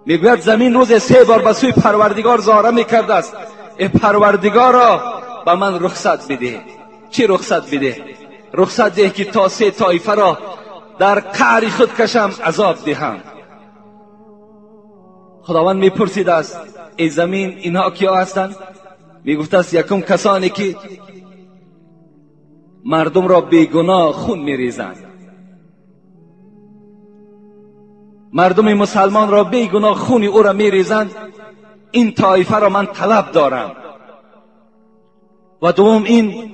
میگوید زمین روز 3 بار به سوی پروردگار زاره میکرده است، ای پروردگارا به من رخصت بده. چی رخصت بده؟ رخصت ده که تا 3 طایفه را در قعر خود کشم، عذاب دهم. خداوند میپرسید است ای زمین اینها کیا هستند؟ میگفت است یکم کسانی که مردم را بیگناه خون میریزند، مردم مسلمان را بیگناه خون او را میریزند، این طایفه را من طلب دارم. و دوم این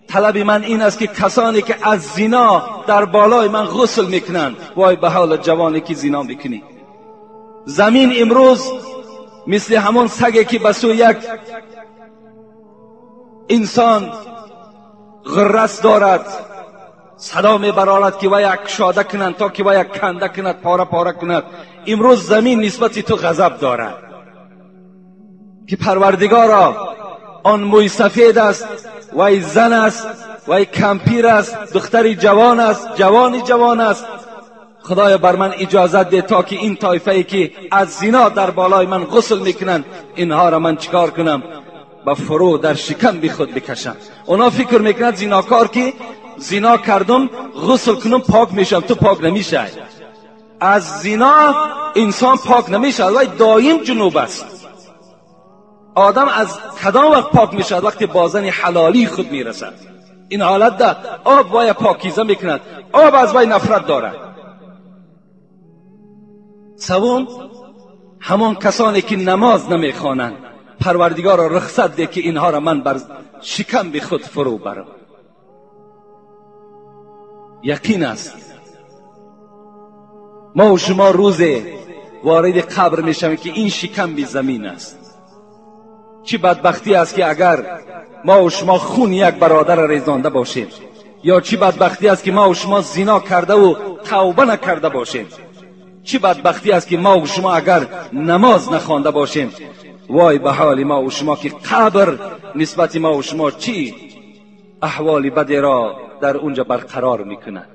طلب من این است که کسانی که از زنا در بالای من غسل میکنند، وای به حال جوانی که زنا میکنی. زمین امروز مثل همون سگی که به سوی یک انسان غرس دارد، صدا میبرارد که وی کشاده کنند تا که وی کنده کند، پاره پاره کند. امروز زمین نسبت تو غضب دارد که پروردگارا آن موی سفید است، وی زن است، وی کمپیر است، دختری جوان است، جوانی جوان است، خدایا بر من اجازت ده تا که این طایفه ای که از زنا در بالای من غسل میکنند اینها را من چیکار کنم؟ به فرو در شکم بی خود بکشم. اونا فکر میکنند زیناکار که زنا کردم غسل کنم پاک میشم، تو پاک نمیشی. از زنا انسان پاک نمیشه، ولی دایم جنوب است. آدم از کدام وقت پاک میشد؟ وقتی با زن حلالی خود میرسد. این حالت ده آب وای پاکیزه میکند، آب از وای نفرت دارد. سوم همان کسانی که نماز نمیخوانند، پروردگار را رخصت ده که اینها را من بر شکم به خود فرو برم. یقین است ما و شما روز وارد قبر میشویم که این شکم به زمین است. چی بدبختی است که اگر ما و شما خون یک برادر ریزانده باشیم، یا چی بدبختی است که ما و شما زنا کرده و توبه نکرده باشیم. چی بدبختی است که ما و شما اگر نماز نخوانده باشیم. وای به حال ما و شما که قبر نسبت ما و شما چی احوال بدی را در اونجا برقرار میکند.